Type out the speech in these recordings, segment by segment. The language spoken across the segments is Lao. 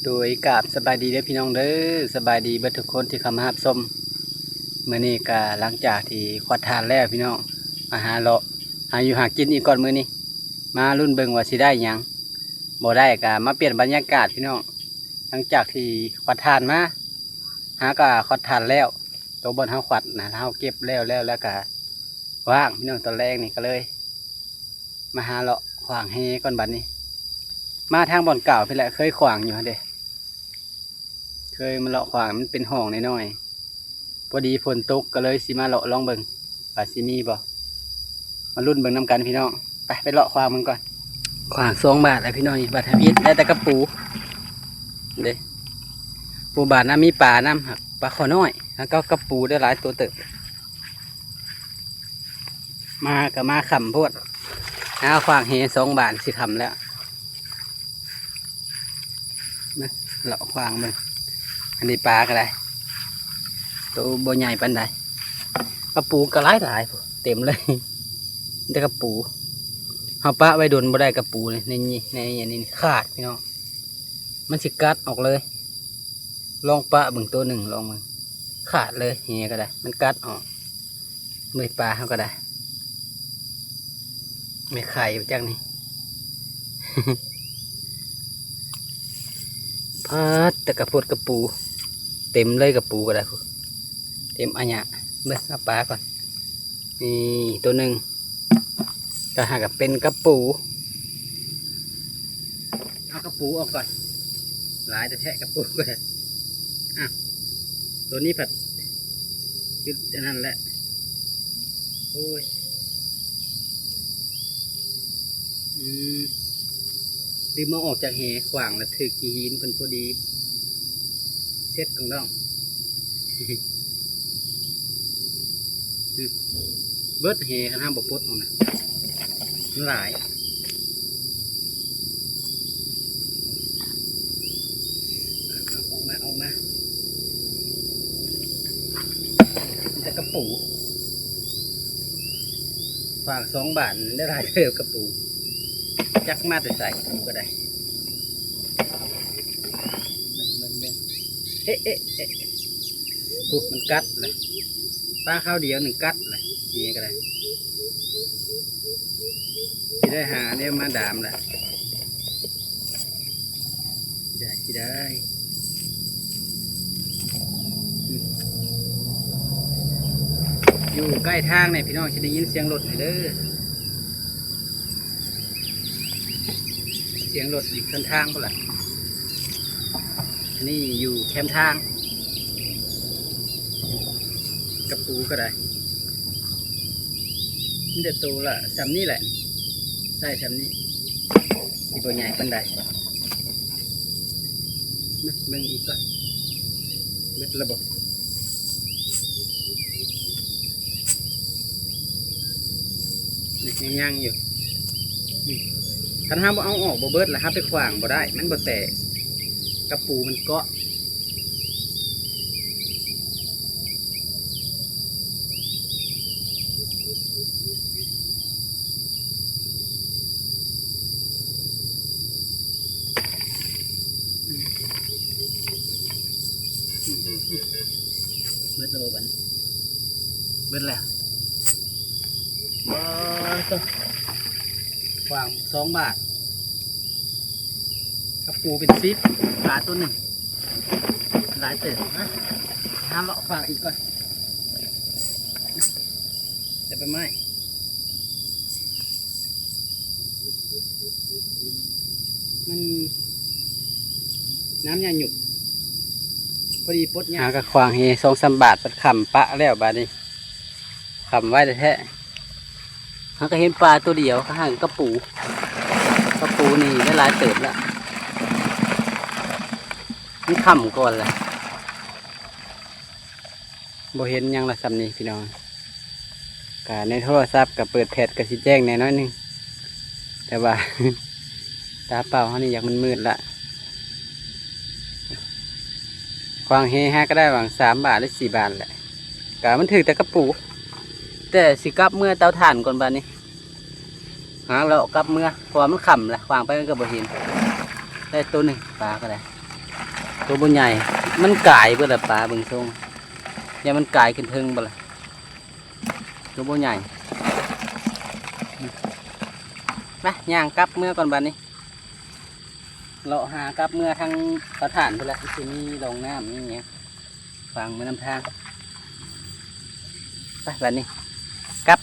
ໂດຍກາບສະບາຍດີເດີພີ່ນ້ອງເດີ ສະບາຍດີເບິດທຸກຄົນທີ່ເຂົ້າມາຮັບຊົມ. ມື້ນີ້ກະຫຼັງຈາກທີ່ຂວັດຖ່ານແລ້ວພີ່ນ້ອງ ມາຫາເລາະຫາຢູ່ຫາກິນອີກກ່ອນມື້ນີ້ ມາລຸ້ນເບິ່ງວ່າຊິໄດ້ຫຍັງ ບໍ່ໄດ້ກະມາປ່ຽນບັນຍາກາດພີ່ນ້ອງ. ຫຼັງຈາກທີ່ຂວັດຖ່ານມາ ຫາກະຂວັດຖ່ານແລ້ວ ໂຕບ່ອນເຮົາຂວັດນະ ເຮົາເກັບແລ້ວ ແລ້ວ ແລ້ວກະວ່າງພີ່ນ້ອງ. ຕອນແລງນີ້ກະເລີຍມາຫາເລາະຂວາງແຫກ່ອນບັດນີ້ ມາທາງບ່ອນເກົ່າພີ້ແຫຼະ ເຄີຍຂວາງຢູ່ຫັ້ນເດ ເຄີຍມາເລາະຂວາງ ມັນເປັນຮ່ອງນ້ອຍໆ ພໍດີຝົນຕົກກະເລີຍຊິມາເລາະລອງເບິ່ງວ່າຊິມີບໍ່ ມາລຸ້ນເບິ່ງນຳກັນພີ່ນ້ອງ. ໄປ ໄປເລາະຂວາງເບິ່ງກ່ອນ. ຂວາງສອງບາດແລ້ວພີ່ນ້ອງ ນີ້ບາດທຳອິດ ໄດ້ແຕ່ກະປູເດ້. ປູບາດນະ ມີປານຳ ຫາກປາຄໍນ້ອຍ ແລ້ວກໍກະປູໄດ້ຫຼາຍໂຕເຕີບ. ມາກໍມາຄ່ຳໂພດ ຫາຂວາງແຫສອງບາດ ຊິຄ່ຳແລ້ວ. ມາເລາະຂວາງເບິ່ງ ອັນນີ້ປາກໍໄດ້ ໂຕບໍ່ໃຫຍ່ປານໃດ. ກະປູກໍຫຼາຍໆ ເຕັມເລີຍ ມີແຕ່ກະປູ. ເຮົາປະໄວ້ດົນບໍ່ໄດ້ກະປູນີ້ ໃນນີ້ ໃນອັນນີ້ຂາດພີ່ນ້ອງ ມັນຊິກັດອອກເລີຍ. ລອງປະເບິ່ງໂຕໜຶ່ງ ລອງເບິ່ງ ຂາດເລີຍ ແຫກໍໄດ້ ມັນກັດອອກ. ເມື່ອຍປາເຮົາກໍໄດ້ ແມ່ໄຂ່ຢູ່ຈັກນີ້ ປາດ ແຕ່ກະໂພດກະປູ ເຕັມເລີຍກະປູກໍໄດ້ ເຕັມອາຍະ. ເບິ່ງ ເອົາປາກ່ອນ ນີ້ໂຕໜຶ່ງ ກໍຫາກະເປັນກະປູ. ເອົາກະປູອອກກ່ອນ ຫຼາຍແທ້ໆ ກະປູກໍໄດ້. ອ້າວ ໂຕນີ້ພັດຄືອັນນັ້ນແຫຼະ. ໂອ້ຍ ອືມ ລືມເອົາອອກຈາກແຫ ຂວາງລະຖືກຂີ້ຫີນເພິ່ນພໍດີ ເຊັດກອງດອງ. ອືມ ເບິດແຫ ຄັນເຮົາບໍ່ປົດອອກນະ ມັນຫຼາຍ. ເອົາອອກມາ ອອກມາ ມີແຕ່ກະປູ. ຂວາງສອງບາດໄດ້ຫຼາຍເຕີບກະປູ ຈັກມາແຕ່ໃສ ກະປູກໍໄດ້. ເບິ່ງ ເບິ່ງ ເບິ່ງ ເອະ ເອະ ເອະ ໂອ້ ມັນກັດລະ ປາຄາວດຽວໜຶ່ງກັດລະ ນີ້ກໍໄດ້ ຊິໄດ້ຫາແນວມາດາມລະ ຊິໄດ້ ຊິໄດ້. ຢູ່ໃກ້ທາງນີ້ພີ່ນ້ອງ ຊິໄດ້ຍິນສຽງລົດນີ້ເດີ. ສຽງລົດຢູ່ເທິງທາງພຸ້ນລະ ອັນນີ້ຢູ່ແຄມທາງ. ກະປູກໍໄດ້ ມີແຕ່ໂຕລະສ່ຳນີ້ແຫຼະ ໃສ່ສ່ຳນີ້ ຊິບໍ່ໃຫຍ່ປານໃດ. ມາເບິ່ງອີກກ່ອນ ເບິດລະບໍ? ຍັງ ຍັງຢູ່. ອືມ ຄັນເຮົາບໍ່ເອົາອອກບໍ່ເບິດລະ ເຮົາໄປຂວາງບໍ່ໄດ້ ມັນບໍ່ແຕກ ກະປູມັນເກາະ. ເບິດແລ້ວບໍ່ບັດນີ້? ເບິດແລ້ວ. ປາດໂທ້ ຂວາງສອງບາດ ກະປູເປັນສິບ ປາໂຕໜຶ່ງ ຫຼາຍເຕີບນະ. ຫາເລາະຂວາງອີກກ່ອນ ຈະໄປໄມ້ ມັນ ນ້ຳຍາຫຍຸກ ພໍດີປົດຍາກ. ຫາກະຂວາງແຫສອງສາມບາດ ບັດຄ່ຳປະແລ້ວບາດນີ້ ຄ່ຳໄວແທ້ໆ. ເຮົາກໍເຫັນປາຕົວດຽວ ກໍຫາກະປູ ກະປູນີ້ໄດ້ຫຼາຍເຕີບລະ ມັນຄ່ຳກ່ອນລະ ບໍ່ເຫັນຫຍັງລະສ່ຳນີ້ພີ່ນ້ອງ. ກະໃນໂທລະສັບກະເປີດແຟລດ ກະຊິແຈ້ງແດ່ໜ້ອຍໜຶ່ງ ແຕ່ວ່າ ຕາເປົ່າເຮົານີ້ຢາກມືດໆລະ. ຂວາງແຫຫາກະໄດ້ຫວ່າງສາມບາດ ຫຼື ສີ່ບາດແຫຼະ ກະມັນຖືກແຕ່ກະປູ. ແຕ່ຊິກັບເມືອເຕົາຖ່ານກ່ອນບາດນີ້ ຫາເລາະກັບເມືອ ເພາະວ່າມັນຄ່ຳລະ ຂວາງໄປມັນກໍບໍ່ເຫັນ. ໄດ້ໂຕໜຶ່ງ ປາກໍໄດ້ ໂຕບໍ່ໃຫຍ່ ມັນກາຍເບິດລະປາ ເບິ່ງຊົງ ຢ່າມັນກາຍຂຶ້ນເທິງບໍ່ລະ ໂຕບໍ່ໃຫຍ່. ມາ ຍ່າງກັບເມືອກ່ອນບາດນີ້ ເລາະຫາກັບເມືອທາງເຕົາຖ່ານພຸ້ນລະ ຊິມີຮ່ອງນ້ຳມີຫຍັງ ຂວາງໄວ້ນຳທາງ. ໄປບາດນີ້ ກັບ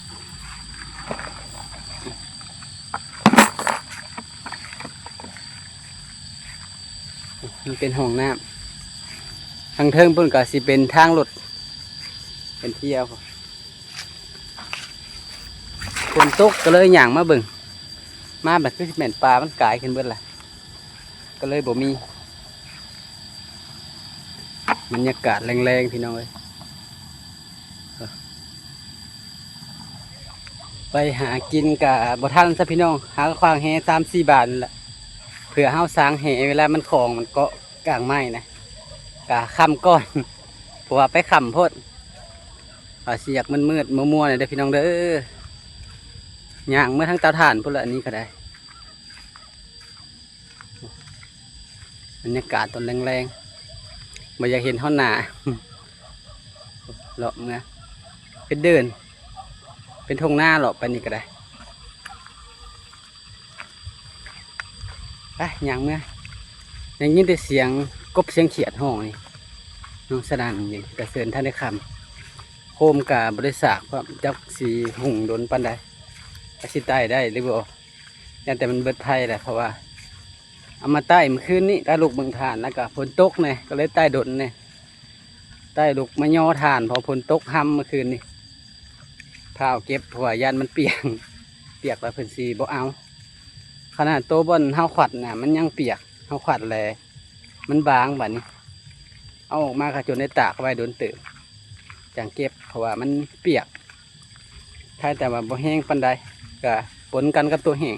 ມັນເປັນຮ່ອງນ້ຳ ທາງເທິງພຸ້ນກໍຊິເປັນທາງລົດ ເປັນທ່ຽວ. ຝົນຕົກກໍເລີຍຍ່າງມາເບິ່ງ ມາບັດຄືຊິແມ່ນປາມັນກາຍຂຶ້ນເບິດລະ ກໍເລີຍບໍ່ມີ. ບັນຍາກາດແລງໆ ພີ່ນ້ອງເອີຍ ໄປຫາກິນກະບໍ່ທັນຊະພີ່ນ້ອງ ຫາຂວາງແຫສາມສີ່ບາດນີ້ແຫຼະ ເພື່ອເຮົາສາງແຫ ເວລາມັນຂອງ ມັນເກາະກ້າງໄມ້ນະ ກະຄ່ຳກ່ອນ ເພາະວ່າໄປຄ່ຳໂພດ ອາດຊິຢາກມືດໆ ມົວໆ ໜ້ອຍເດີພີ່ນ້ອງເດີ ຍ່າງເມືອທາງເຕົາຖ່ານພຸ້ນລະ ອັນນີ້ກໍໄດ້. ບັນຍາກາດຕອນແລງໆ ບໍ່ຢາກເຫັນຮອດໜ້າ ເລາະເມືອ ເປັນເດີ່ນ ເປັນທົ່ງນາ ເລາະໄປນີ້ກໍໄດ້ ໄປຍ່າງເມືອ. ໄດ້ຍິນແຕ່ສຽງກົບສຽງຂຽດຮ້ອງນີ້ ນ້ອງສະໜັ່ນຢູ່ ກະເຊີນທັນໄດ້ຄ່ຳ ໂຄມກະບໍ່ໄດ້ສາກ ເພາະຈັກຊິຫຸງດົນປານໃດ ຈັກຊິໄຕ້ໄດ້ຫຼືບໍ່. ຢ້ານແຕ່ມັນເບິດໄຟແຫຼະ ເພາະວ່າເອົາມາໄຕ້ມື້ຄືນນີ້ ໄຕ້ລຸກເບິ່ງຖ່ານ ແລ້ວກະຝົນຕົກແດ່ ກໍເລີຍໄຕ້ດົນແດ່ ໄຕ້ລຸກມາຍໍຖ່ານ ເພາະຝົນຕົກຮຳມື້ຄືນນີ້ ຟ້າວເກັບ ເພາະວ່າຢ້ານມັນປຽກ ປຽກແລ້ວເພິ່ນຊິບໍ່ເອົາ. ຂະໜາດໂຕບ່ອນເຮົາຂວັດນະ ມັນຍັງປຽກ ເຮົາຂວັດແລ້ວ ມັນບາງບາດນີ້ ເອົາອອກມາກໍຈົນໄດ້ຕາກໄວ້ດົນເຕີບ ຈັ່ງເກັບ ເພາະວ່າມັນປຽກ ໄຄແຕ່ວ່າບໍ່ແຫ້ງປານໃດ ກະປົນກັນກັບຕົວແຫ້ງ.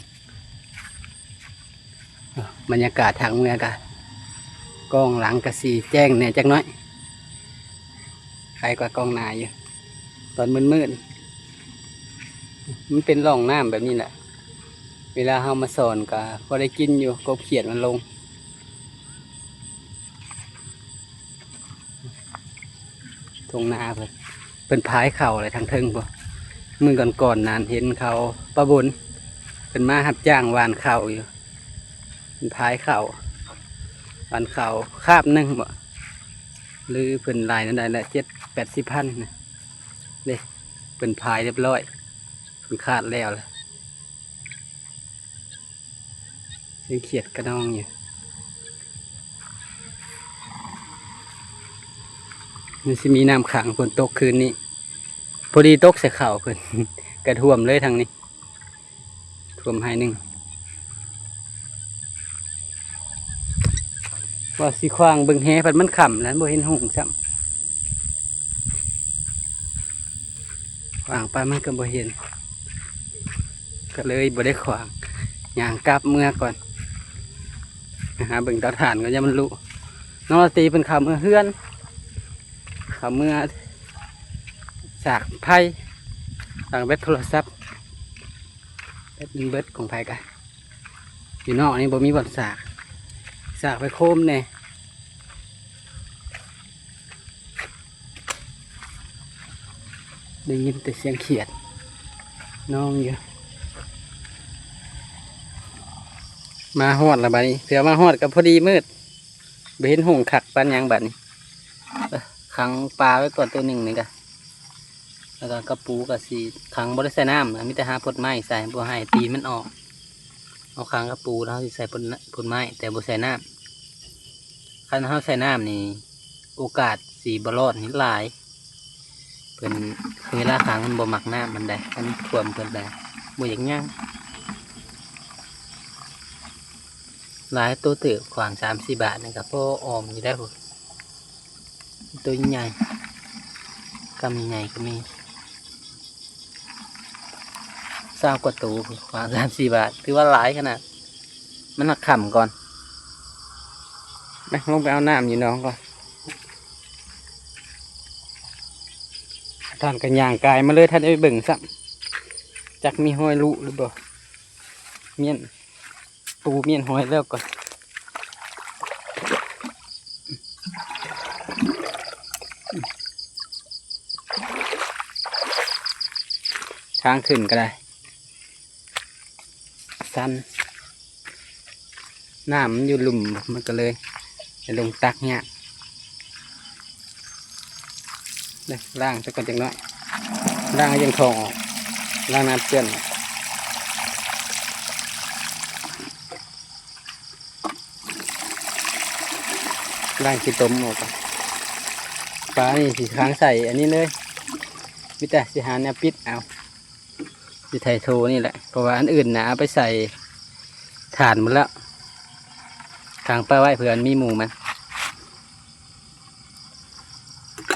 ບັນຍາກາດທາງເມືອກະ ກ້ອງຫຼັງກະຊິແຈ້ງແດ່ຈັກໜ້ອຍ ໄຄກວ່າກ້ອງໜ້າຢູ່ ຕອນມືດໆ ມັນເປັນຮ່ອງນ້ຳແບບນີ້ແຫຼະ ເວລາເຮົາມາສອນກະພໍໄດ້ກິນຢູ່ ກົບຂຽດມັນລົງ. ທົ່ງນາເພິ່ນ ເພິ່ນພາຍເຂົ້າແຫຼະທາງເທິງພຸ້ນ ມື້ກ່ອນໆ ນັ້ນເຫັນເຂົາ ປ້າບຸນ ເພິ່ນມາຮັບຈ້າງຫວ່ານເຂົ້າຢູ່ ເພິ່ນພາຍເຂົ້າ ຫວ່ານເຂົ້າຄາບໜຶ່ງບໍ ຫຼືເພິ່ນລາຍນັ້ນໄດ້ລະ ເຈັດແປດສິບພັນນະ ເດ້ ເພິ່ນພາຍຮຽບຮ້ອຍ ເພິ່ນຄາດແລ້ວລະ. ສຽງຂຽດກະນອງຢູ່ ມັນຊິມີນ້ຳຂັງ ຝົນຕົກຄືນນີ້ ພໍດີຕົກໃສ່ເຂົ້າເພິ່ນ ກະຖ້ວມເລີຍທາງນີ້ ຖ້ວມໄຮ່ໜຶ່ງ. ວ່າຊິຂວາງເບິ່ງແຫ ພັດມັນຄ່ຳແລ້ວ ບໍ່ເຫັນຫຸງຊ້ຳ ຂວາງໄປມັນກໍບໍ່ເຫັນ ກໍເລີຍບໍ່ໄດ້ຂວາງ ຍ່າງກັບເມືອກ່ອນ ໄປຫາເບິ່ງເຕົາຖ່ານກ່ອນ ຢ້ານມັນລຸ. ນ້ອງລາຕີເພິ່ນເຂົ້າເມືອເຮືອນ ເຂົ້າເມືອສາກໄຟ ສາກແບັດໂທລະສັບ ແບັດມັນເບິດຂອງໃຜກະ ຢູ່ນອກນີ້ບໍ່ມີບ່ອນສາກ ສາກໄວ້ໂຄມແດ່. ໄດ້ຍິນແຕ່ສຽງຂຽດນອງຢູ່ ມາຮອດລະບາດນີ້ ເທື່ອມາຮອດກໍພໍດີມືດ ບໍ່ເຫັນຫຸງຄັກປານຫຍັງບາດນີ້. ເອີ ຂັງປາໄວ້ກ່ອນໂຕໜຶ່ງນີ້ກະ ແລ້ວກໍກະປູກະຊິຂັງ ບໍ່ໄດ້ໃສ່ນ້ຳ ມີແຕ່ຫາພົດໄມ້ໃສ່ ບໍ່ໃຫ້ຕີນມັນອອກ ເຮົາຂັງກະປູແລ້ວເຮົາຊິໃສ່ພົດ ພົດໄມ້ ແຕ່ບໍ່ໃສ່ນ້ຳ ຄັນເຮົາໃສ່ນ້ຳນີ້ ໂອກາດຊິບໍ່ລອດນີ້ຫຼາຍ ເພິ່ນ ເວລາຂັງມັນບໍ່ມັກນ້ຳປານໃດ ມັນຖ້ວມເພິ່ນໄປ ບໍ່ຢາກຍ່າງ. ຫຼາຍໂຕເຕີບ ຂວາງສາມສີ່ບາດນີ້ກໍພໍອອມຢູ່ໄດ໋ພຸ້ນ ໂຕໃຫຍ່ ກຳໃຫຍ່ກໍມີ ຊາວກວ່າໂຕ ຂວາງສາມສີ່ບາດ ຖືວ່າຫຼາຍຂະໜາດ ມັນຫາກຄ່ຳກ່ອນ. ໄປ ລົງໄປເອົານ້ຳຢູ່ໜອງກ່ອນ. ທ່ານກໍຍ່າງກາຍມາເລີຍ ທ່ານໄດ້ໄປເບິ່ງຊ້ຳ ຈັກມີຮອຍລຸຫຼືບໍ່ ມ້ຽນ ປູມ້ຽນຮອຍແລ້ວກ່ອນ. ທາງຂຶ້ນກໍໄດ້ ຊັນ ນ້ຳມັນຢູ່ລຸ່ມ ມັນກໍເລີຍໄດ້ລົງຕັກຍາກ. ເດີ ລ້າງຊະກ່ອນຈັກໜ້ອຍ ລ້າງໃຫ້ຍັງຖອງອອກ ລ້າງນ້ຳເປື້ອນອອກ ລ້າງຂີ້ຕົມອອກກ່ອນ. ປານີ້ຊິຄ້າງໃສ່ອັນນີ້ເລີຍ ມີແຕ່ຊິຫາແນວປິດເອົາ. ຊິໄຖໂຖນີ້ແຫຼະ ເພາະວ່າອັນອື່ນນະເອົາໄປໃສ່ຖ່ານໝົດແລ້ວ ຂັງປາໄວ້ເພື່ອມັນມີໝູມັນ.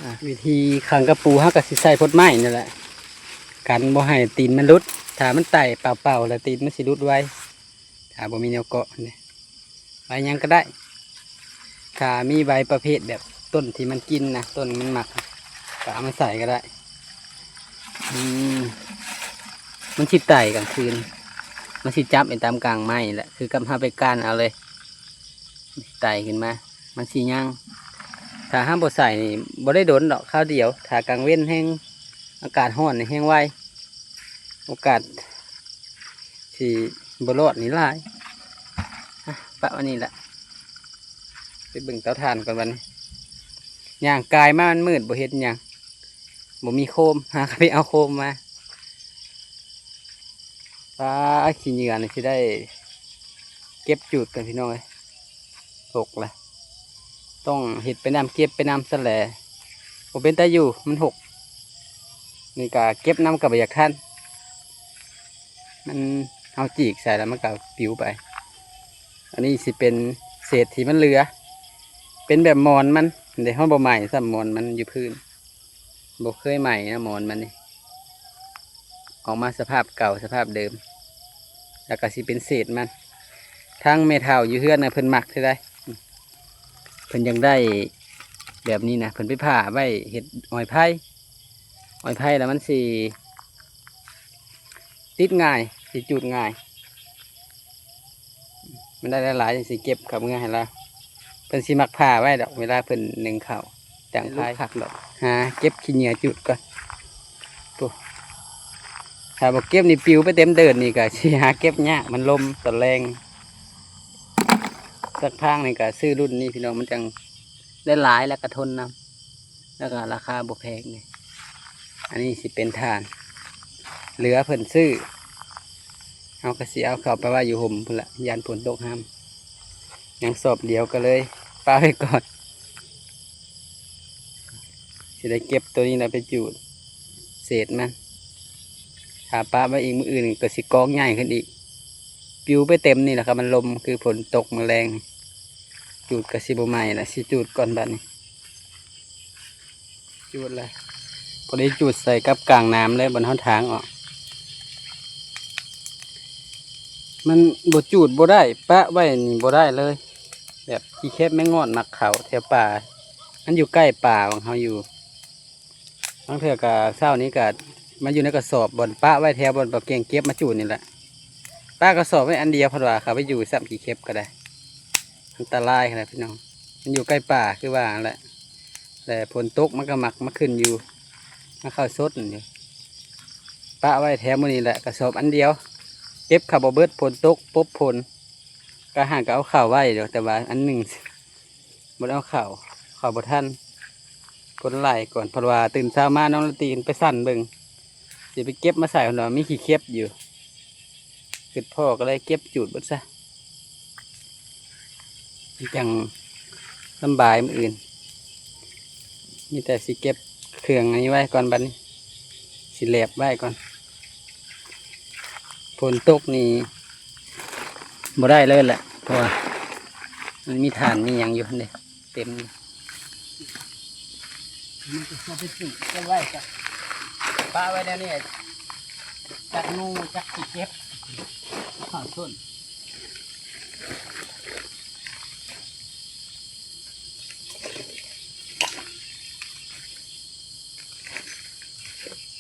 ອາ ວິທີຂັງກະປູເຮົາກໍຊິໃສ່ພົດໄມ້ນີ້ແຫຼະ ກັນບໍ່ໃຫ້ຕີນມັນຫຼຸດ ຖ້າມັນໄຕ່ເປົ່າໆ ແລ້ວຕີນມັນຊິຫຼຸດໄວ. ຖ້າບໍ່ມີແນວເກາະນີ້ ໃບຫຍັງກໍໄດ້ ຖ້າມີໃບປະເພດແບບຕົ້ນທີ່ມັນກິນນະ ຕົ້ນມັນມັກ ກໍເອົາມາໃສ່ກໍໄດ້. ອືມ ມັນຊິໄຕ່ກາງຄືນ ມັນຊິຈັບໄປຕາມກາງໄມ້ແຫຼະ ຄືກັບເຮົາໄປກ້ານເອົາເລີຍ ໄຕ່ຂຶ້ນມາ ມັນຊິຍ່າງ. ຖ້າເຮົາບໍ່ໃສ່ນີ້ ບໍ່ໄດ້ດົນດອກ ຄາວດຽວ ຖ້າກາງເວັນແຮງ ອາກາດຮ້ອນນີ້ແຮງໄວ ໂອກາດຊິບໍ່ລອດນີ້ຫຼາຍ. ອະ ປະໄວ້ນີ້ລະ ໄປເບິ່ງເຕົາຖ່ານກ່ອນບັດນີ້. ຍ່າງກາຍມາມັນມືດ ບໍ່ເຫັນຫຍັງ ບໍ່ມີໂຄມ ຫາກໍໄປເອົາໂຄມມາ. ປາ ຂີ້ເຫຍື້ອນີ້ຊິໄດ້ເກັບຈູດກ່ອນພີ່ນ້ອງເອີຍ ຫົກລະ ຕ້ອງເຮັດໄປນຳ ເກັບໄປນຳຊັ້ນແຫຼະ ບໍ່ເປັນຕາຢູ່ ມັນຫົກ. ນີ້ກະເກັບນຳກໍບໍ່ຢາກທັນ ມັນ ເຮົາຈີກໃສ່ແລ້ວມັນກໍປິວໄປ. ອັນນີ້ຊິເປັນເສດທີ່ມັນເຫຼືອ ເປັນແບບໝອນມັນເດ້ ເຮົາບໍ່ໄໝ້ຊ້ຳ ໝອນມັນຢູ່ພື້ນ ບໍ່ເຄີຍໄໝ້ນະ ໝອນມັນນີ້ ອອກມາສະພາບເກົ່າ ສະພາບເດີມ ແລ້ວກໍຊິເປັນເສດມັນ. ທາງແມ່ເຖົ້າຢູ່ເຮືອນນະ ເພິ່ນມັກເທື່ອໃດ ເພິ່ນຢາກໄດ້ແບບນີ້ນະ ເພິ່ນໄປຜ່າໄວ້ເຮັດອ້ອຍໄຜ່ ອ້ອຍໄຜ່ແລ້ວມັນຊິຕິດງ່າຍ ຊິຈູດງ່າຍ. ມັນໄດ້ຫຼາຍໆ ຈັ່ງຊິເກັບເຂົ້າເມືອໃຫ້ລາວ ເພິ່ນຊິມັກຜ່າໄວ້ດອກ ເວລາເພິ່ນໜຶ້ງເຂົ້າ ຈັ່ງພາຍຄັກດອກ. ຫາເກັບຂີ້ເຫຍື້ອຈູດກ່ອນ ໂອ້ ຖ້າບໍ່ເກັບນີ້ປິວໄປເຕັມເດີ່ນນີ້ ກໍຊິຫາເກັບຍາກ ມັນລົມຕອນແລງ. ສັກພາງນີ້ກໍຊື້ລຸ້ນນີ້ພີ່ນ້ອງ ມັນຈັ່ງໄດ້ຫຼາຍ ແລ້ວກໍທົນນຳ ແລ້ວກໍລາຄາບໍ່ແພງເດ້. ອັນນີ້ຊິເປັນຖ່ານ ເຫຼືອເພິ່ນຊື້ ເຮົາກໍຊິເອົາເຂົ້າໄປໄວ້ຢູ່ຮົ່ມພຸ້ນລະ ຢ້ານຝົນຕົກຫ້ຳ. ຍັງສອບດຽວກໍເລີຍປະໄວ້ກ່ອນ ຊິໄດ້ເກັບໂຕນີ້ລະໄປຈູດເສດມັນ. ຖ້າປະໄວ້ອີກມື້ອື່ນກໍຊິກອງໃຫຍ່ຂຶ້ນອີກ ປິວໄປເຕັມນີ້ລະ ຄັນມັນລົມຄືຝົນຕົກມື້ແລງ ຈູດກໍຊິບໍ່ໄໝ້ລະ. ຊິຈູດກ່ອນບາດນີ້ ຈູດລະ ພໍດີຈູດໃສ່ກັບກາງນ້ຳເລີຍ ບ່ອນເຮົາຖາງອອກ. ມັນບໍ່ຈູດບໍ່ໄດ້ ປະໄວ້ນີ້ບໍ່ໄດ້ເລີຍ ແບບຂີ້ເຂັບແມງງອດມັກເຂົ້າແຖວປ່າ ມັນຢູ່ໃກ້ປ່າຂອງເຮົາຢູ່. ບາງເທື່ອກະເຊົ້ານີ້ກະມາຢູ່ໃນກະສອບ ບ່ອນປະໄວ້ແຖວບ່ອນປະເກງເກັບມາຈູດນີ້ແຫຼະ ປະກະສອບໄວ້ອັນດຽວ ເພາະວ່າເຂົາໄປຢູ່ຊ້ຳຂີ້ເຂັບກໍໄດ້ ອັນຕະລາຍຂະໜາດພີ່ນ້ອງ. ມັນຢູ່ໃກ້ປ່າຄືວ່າຫັ້ນແຫຼະ ແລະຝົນຕົກມັນກໍມັກມາຂຶ້ນຢູ່ ມາເຂົ້າຊົດຢູ່. ປະໄວ້ແຖວໝູ່ນີ້ແຫຼະ ກະສອບອັນດຽວ ເກັບເຂົ້າບໍ່ເບິດ ຝົນຕົກປົບຝົນ ກະຫາກະເອົາເຂົ້າໄວ້ຢູ່ ແຕ່ວ່າອັນໜຶ່ງ ບໍ່ໄດ້ເອົາເຂົ້າ ເຂົ້າບໍ່ທັນ ຄົນຫຼາຍກ່ອນ ເພາະວ່າຕື່ນເຊົ້າມານ້ອງລະຕີໄປສັ່ນເບິ່ງ ຊິໄປເກັບມາໃສ່ ເພິ່ນວ່າມີຂີ້ເຂັບຢູ່ ຄິດພໍ້ກໍເລີຍເກັບຈູດເບິດຊະ ມັນຈັ່ງສຳບາຍມື້ອື່ນ. ມີແຕ່ຊິເກັບເຄື່ອງອັນນີ້ໄວ້ກ່ອນ ບັດນີ້ຊິແລບໄວ້ກ່ອນ. ຝົນຕົກນີ້ບໍ່ໄດ້ເລີຍແຫຼະ ເພາະວ່າມັນມີຖ່ານມີຫຍັງຢູ່ຫັ້ນເດ້ ເຕັມ ມັນກໍຊິໄປປູກເກັບໄວ້ ປະໄວ້ແນວນີ້ ຈັກໜູຈັກຂີ້ເຂັບ ເຂົ້າຊົນ.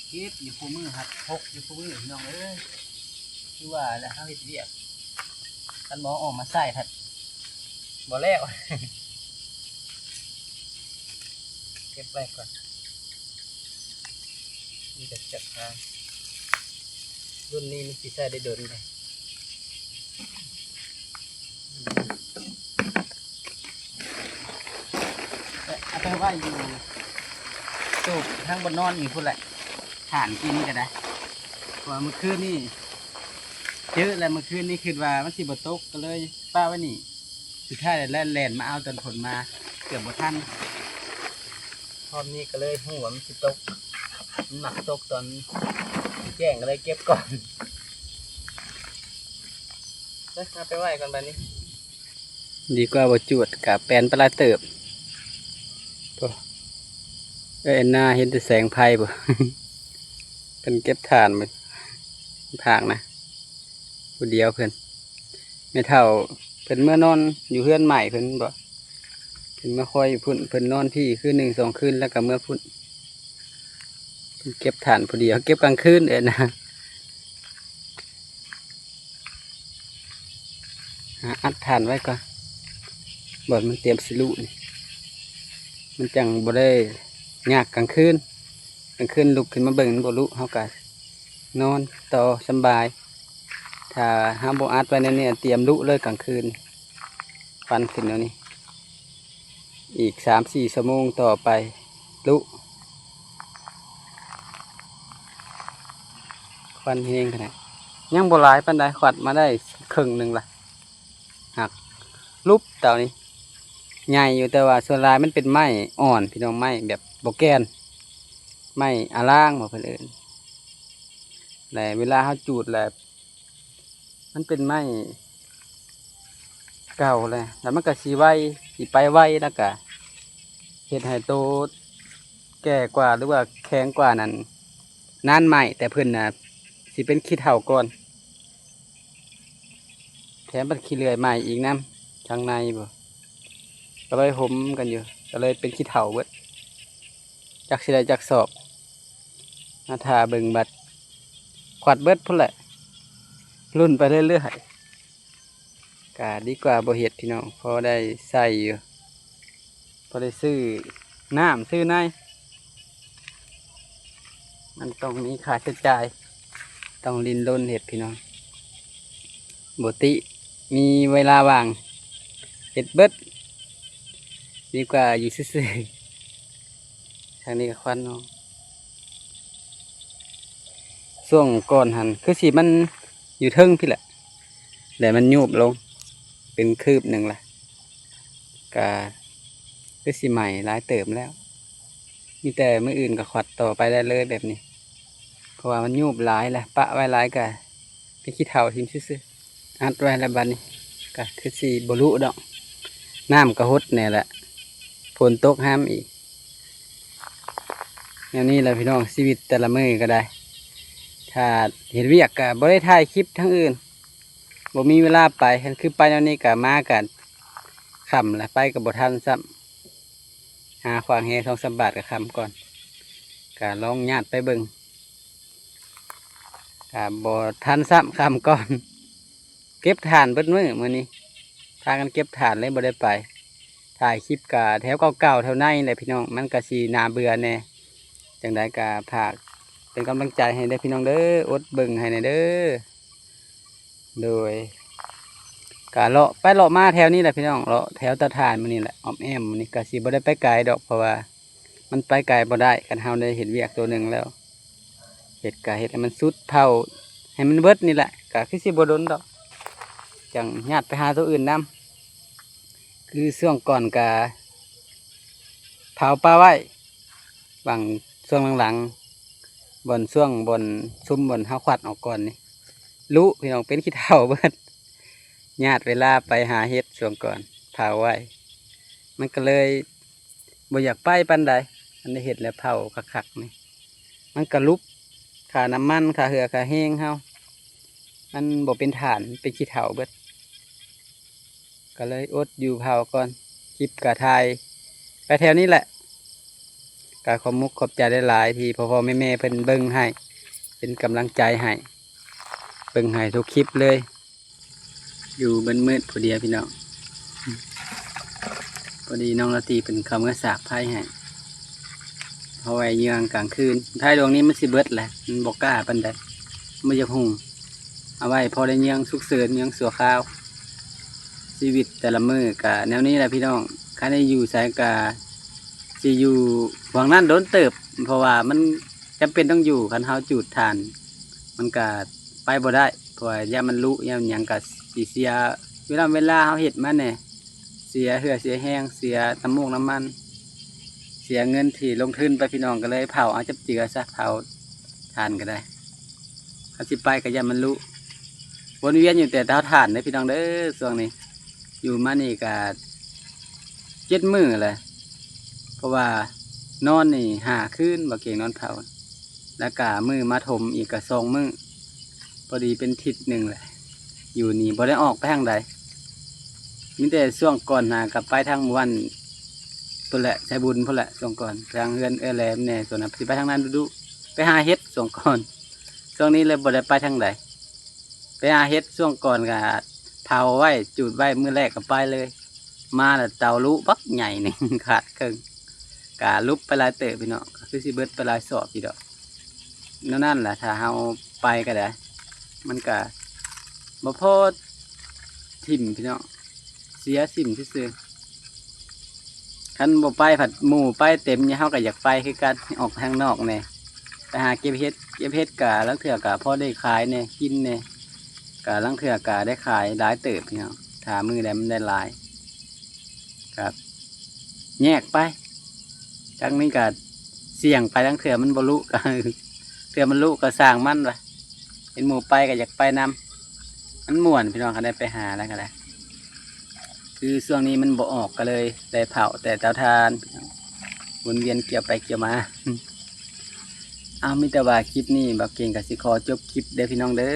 ເກັບຢູ່ຄູ່ມື້ ຫັດຫົກຢູ່ຄູ່ມື້ ພີ່ນ້ອງເອີຍ. ຄືວ່າແຫຼະ ເຮົາເຮັດວຽກ ຄັນບໍ່ເອົາອອກມາໃຊ້ພັດບໍ່ແລ້ວ ເກັບໄວ້ກ່ອນ. ນີ້ກໍຈັກຫາ ລຸ້ນນີ້ມັນຊິໃຊ້ໄດ້ດົນເດ. ເອົາໄປໄວ້ຢູ່ຕູ້ທາງບ່ອນນອນນີ້ພຸ້ນແຫຼະ ຖານກິນກໍໄດ້. ເພາະວ່າມື້ຄືນນີ້ເຈີແລ້ວ ມື້ຄືນນີ້ຄິດວ່າມັນຊິບໍ່ຕົກ ກໍເລີຍປະໄວ້ນີ້. ສຸດທ້າຍແລ້ວແລ່ນມາເອົາຕອນຝົນມາ ເກືອບບໍ່ທັນ. ຮອບນີ້ກໍເລີຍຮູ້ວ່າມັນຊິຕົກ ມັນມັກຕົກຕອນແຈ້ງ ກໍເລີຍເກັບກ່ອນ. ເອົາໄປໄວ້ກ່ອນບາດນີ້ ດີກວ່າບໍ່ຈວດ ກະແປນໄປຫຼາຍເຕີບ. ໂອ້ ເອີຍ ໜ້າເຫັນແຕ່ແສງໄຟພຸ້ນ ເພິ່ນເກັບຖ່ານ ພາກນະ ຜູ້ດຽວເພິ່ນ. ແມ່ເຖົ້າເພິ່ນເມືອນອນຢູ່ເຮືອນໃໝ່ເພິ່ນບໍ ເພິ່ນມາຄອຍຢູ່ພຸ້ນ ເພິ່ນນອນພີ້ຄືນໜຶ່ງສອງຄືນ ແລ້ວກໍເມືອພຸ້ນ. ເພິ່ນເກັບຖ່ານຜູ້ດຽວ ເກັບກາງຄືນເອີນະ ຫາອັດຖ່ານໄວ້ກ່ອນ ບ່ອນມັນຕຽມຊິລຸນີ້ ມັນຈັ່ງບໍ່ໄດ້ຍາກກາງຄືນ. ກາງຄືນລຸກຂຶ້ນມາເບິ່ງມັນບໍ່ລຸ ເຮົາກໍນອນຕໍ່ສຳບາຍ. ຖ້າເຮົາບໍ່ອັດໄວ້ແນວນີ້ ຕຽມລຸເລີຍກາງຄືນ ຄວັນຂຶ້ນແນວນີ້ ອີກສາມສີ່ຊົ່ວໂມງຕໍ່ໄປລຸ. ຄວັນແຮງຂະໜາດ ຍັງບໍ່ຫຼາຍປານໃດ ຄວັດມາໄດ້ເຄິ່ງໜຶ່ງລະ ຫັກລຸບເຕົານີ້ ໃຫຍ່ຢູ່ ແຕ່ວ່າສ່ວນຫຼາຍມັນເປັນໄມ້ອ່ອນ ພີ່ນ້ອງ ໄມ້ແບບບໍ່ແກ່ນ ໄມ້ອາລາງບໍເພິ່ນເອີ້ນ. ແລະເວລາເຮົາຈູດແລ້ວ ມັນເປັນໄມ້ເກົ່າແລ້ວ ແລ້ວມັນກໍຊິໄວ ຊິໄປໄວ ແລ້ວກໍເຮັດໃຫ້ໂຕແກ່ກວ່າ ຫຼືວ່າແຂງກວ່ານັ້ນນານໄມ້ ແຕ່ເພິ່ນນະຊິເປັນຂີ້ເຖົ້າກ່ອນ ແຖມມັນຂີ້ເລື່ອຍໄມ້ອີກນຳ ທາງໃນບໍ ກໍເລີຍຫົມກັນຢູ່ ກໍເລີຍເປັນຂີ້ເຖົ້າເບິດ ຈັກຊິໄດ້ຈັກສອບ. ມາຖ້າເບິ່ງບັດ ຄວັດເບິດພຸ້ນແຫຼະ ລຸ້ນໄປເລື້ອຍໆ. ກະດີກວ່າບໍ່ເຮັດພີ່ນ້ອງ ພໍໄດ້ໃຊ້ຢູ່ ພໍໄດ້ຊື້ນ້ຳຊື້ໃນ ມັນຕ້ອງມີຄ່າໃຊ້ຈ່າຍ ຕ້ອງດີ້ນລົນເຮັດພີ່ນ້ອງ. ບໍ່ຕິ ມີເວລາວ່າງເຮັດເບິດ ດີກວ່າຢູ່ຊື່ໆ. ທາງນີ້ກໍຄວັນເນາະ ຊ່ວງກ່ອນຫັ້ນຄືຊິມັນຢູ່ເທິງພີ້ແຫຼະ ແລ້ວມັນຍູບລົງເປັນຄືບໜຶ່ງລະ ກະຄືຊິໄໝ້ຫຼາຍເຕີບແລ້ວ. ມີແຕ່ມື້ອື່ນກໍຂວັດຕໍ່ໄປໄດ້ເລີຍແບບນີ້ ເພາະວ່າມັນຍູບຫຼາຍລະ ປະໄວ້ຫຼາຍກະເປັນຂີ້ເຖົ້າຖິ້ມຊື່ໆ. ອັດໄວ້ລະບັດນີ້ ກະຄືຊິບໍ່ລຸດອກ ນ້ຳກໍຫົດແນ່ລະ ຝົນຕົກຫ້ຳອີກ. ແນວນີ້ລະພີ່ນ້ອງ ຊີວິດແຕ່ລະມື້ກໍໄດ້ ຖ້າເຮັດວຽກກໍບໍ່ໄດ້ຖ່າຍຄລິບທາງອື່ນ ບໍ່ມີເວລາໄປ ຄັນຄືໄປແນວນີ້ກໍມາກໍຄ່ຳລະ ໄປກໍບໍ່ທັນຊ້ຳ ຫາຂວາງແຫສອງສາມບາດກໍຄ່ຳກ່ອນ ກໍລອງຍາດໄປເບິ່ງ ກໍບໍ່ທັນຊ້ຳ ຄ່ຳກ່ອນ. ເກັບຖ່ານເບິດມື້ມື້ນີ້ ພາກັນເກັບຖ່ານເລີຍບໍ່ໄດ້ໄປ ຖ່າຍຄລິບກະແຖວເກົ່າໆ ແຖວໃນແຫຼະພີ່ນ້ອງ ມັນກະຊິໜ້າເບື່ອແດ່. ຈັ່ງໃດກະຝາກເປັນກຳລັງໃຈໃຫ້ເດີ້ພີ່ນ້ອງເດີ້ ອົດເບິ່ງໃຫ້ແດ່ເດີ້. ໂດຍ ກະເລາະໄປເລາະມາແຖວນີ້ແຫຼະພີ່ນ້ອງ ເລາະແຖວຕາຖ່ານມື້ນີ້ແຫຼະ ອ້ອມແອ້ມມື້ນີ້ ກະຊິບໍ່ໄດ້ໄປໄກດອກ ເພາະວ່າມັນໄປໄກບໍ່ໄດ້ ຄັນເຮົາໄດ້ເຮັດວຽກໂຕໜຶ່ງແລ້ວ ເຮັດກະເຮັດໃຫ້ມັນສຸດ ເຜົາໃຫ້ມັນເບິດນີ້ແຫຼະ ກະຄືຊິບໍ່ດົນດອກ ຈັ່ງຍາດໄປຫາໂຕອື່ນນຳ. ຄືຊ່ວງກ່ອນກະເຜົາປະໄວ້ ຫວ່າງຊ່ວງຫຼັງໆ ບ່ອນຊ່ວງບ່ອນຊຸມບ່ອນເຮົາຂວັດອອກກ່ອນນີ້ ລຸພີ່ນ້ອງ ເປັນຂີ້ເຖົ້າເບິດ ຍາດເວລາໄປຫາເຫັດຊ່ວງກ່ອນ ເຜົາໄວ້ ມັນກໍເລີຍບໍ່ຢາກໄປປານໃດ. ອັນນີ້ເຮັດແລ້ວເຜົາຄັກໆນີ້ ມັນກະຫຼຸບຄ່ານ້ຳມັນ ຄ່າເຫື່ອຄ່າແຮງເຮົາ ມັນບໍ່ເປັນຖ່ານ ເປັນຂີ້ເຖົ້າເບິດ ກໍເລີຍອົດຢູ່ເຜົາກ່ອນ. ຄລິບກະຖ່າຍໄປແຖວນີ້ແຫຼະ ກະຂອບມຸກຂອບໃຈຫຼາຍໆ ທີ່ພໍ່ໆແມ່ໆເພິ່ນເບິ່ງໃຫ້ ເປັນກຳລັງໃຈໃຫ້ ເບິ່ງໃຫ້ທຸກຄລິບເລີຍ. ຢູ່ມືດໆຜູ້ດຽວພີ່ນ້ອງ ພໍດີນ້ອງລາຕີເພິ່ນເຂົ້າເມືອສາກໄຟໃຫ້ ເອົາໄວ້ເຍືອງກາງຄືນ ໄຟດວງນີ້ມັນຊິເບິດແຫຼະ ມັນບໍ່ກ້າປານໃດ ບໍ່ຢາກຫຸງ ເອົາໄວ້ພໍໄດ້ເຍືອງສຸກເສີນ ເຍືອງຊົ່ວຄາວ. ຊີວິດແຕ່ລະມື້ກະແນວນີ້ແຫຼະພີ່ນ້ອງ. ຄັນໄດ້ຢູ່ໃສກະຊິຢູ່ຫວ່າງນັ້ນດົນເຕີບ ເພາະວ່າມັນຈຳເປັນຕ້ອງຢູ່. ຄັນເຮົາຈູດຖ່ານ ມັນກະໄປບໍ່ໄດ້ ເພາະວ່າຢ້ານມັນລຸ ຢ້ານຫຍັງກະຊິເສຍເວລາ ເວລາເຮົາເຮັດມາແດ່ ເສຍເຫື່ອເສຍແຮງ ເສຍນ້ຳມູກນ້ຳມັນ ເສຍເງິນທີ່ລົງທຶນໄປພີ່ນ້ອງ. ກໍເລີຍເຜົາເອົາຈັບເຈືອຊະ ເຜົາຖ່ານກໍໄດ້ ຄັນຊິໄປກໍຢ້ານມັນລຸ. ວົນວຽນຢູ່ແຕ່ເຕົາຖ່ານເດີພີ່ນ້ອງເດີ. ຊ່ວງນີ້ຢູ່ມານີ້ກໍເຈັດມື້ແຫຼະ ເພາະວ່ານອນນີ້ຫ້າຄືນ ບໍ່ເກັ່ງນອນເຜົາ ແລ້ວກະມື້ມາຖົມອີກກະສອງມື້ ພໍດີເປັນທິດໜຶ່ງແຫຼະ ຢູ່ນີ້ບໍ່ໄດ້ອອກໄປທາງໃດ. ມີແຕ່ຊ່ວງກ່ອນຫາກໍໄປທາງໝູ່ບ້ານພຸ້ນແຫຼະ ໄຊບຸນພຸ້ນແຫຼະ. ຊ່ວງກ່ອນໄປທາງເຮືອນເອື້ອຍແຫຼມແດ່ ສ່ວນນັ້ນຊິໄປທາງນັ້ນດຸໆ ໄປຫາເຫັດຊ່ວງກ່ອນ. ຊ່ວງນີ້ເລີຍບໍ່ໄດ້ໄປທາງໃດ ໄປຫາເຫັດ. ຊ່ວງກ່ອນກໍເຜົາໄວ້ ຈູດໄວ້ ມື້ແລກກໍໄປເລີຍ. ມາແລ້ວເຕົາລຸບັກໃຫຍ່ໜຶ່ງຂາດເຄິ່ງ ກະຫຼຸບໄປຫຼາຍເຕີບພີ່ນ້ອງ ກໍຄືຊິເບິດໄປຫຼາຍສອບຢູ່ດອກ. ແນວນັ້ນລະ ຖ້າເຮົາໄປກໍໄດ້ ມັນກະບໍ່ພໍຖິ້ມພີ່ນ້ອງ ເສຍຖິ້ມຊື່ໆ. ຄັນບໍ່ໄປພັດໝູ່ໄປເຕັມນີ້ ເຮົາກໍຢາກໄປຄືກັນ ອອກໄປທາງນອກແດ່ ໄປຫາເກັບເຫັດ. ເກັບເຫັດກະລາງເທື່ອກະພໍໄດ້ຂາຍແດ່ ກິນແດ່ ກະລາງເທື່ອກະໄດ້ຂາຍຫຼາຍເຕີບພີ່ນ້ອງ ຖ້າມື້ໃດມັນໄດ້ຫຼາຍ. ກໍແຍກໄປ ທາງນີ້ກໍສ່ຽງໄປ ລາງເທື່ອມັນບໍ່ລຸ ກໍເທື່ອມັນລຸກໍຊ່າງມັນວ່າ ເຫັນໝູ່ໄປກໍຢາກໄປນຳ. ມັນມ່ວນພີ່ນ້ອງ ຄັນໄດ້ໄປຫາແລ້ວກໍໄດ້. ຄືຊ່ວງນີ້ມັນບໍ່ອອກ ກໍເລີຍໄດ້ເຜົາແຕ່ເຕົາຖ່ານ ວົນວຽນກ່ຽວໄປກ່ຽວມາ. ເອົາ ມີແຕ່ວ່າຄລິບນີ້ບ່າວເກັ່ງກໍຊິຂໍຈົບຄລິບເດີພີ່ນ້ອງເດີ.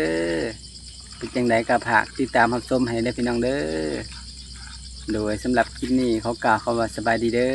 ເປັນຈັ່ງໃດກໍຝາກຕິດຕາມຮັບຊົມໃຫ້ເດີພີ່ນ້ອງເດີ. ໂດຍ ສຳລັບຄລິບນີ້ຂໍກ່າວຄຳວ່າສະບາຍດີເດີ.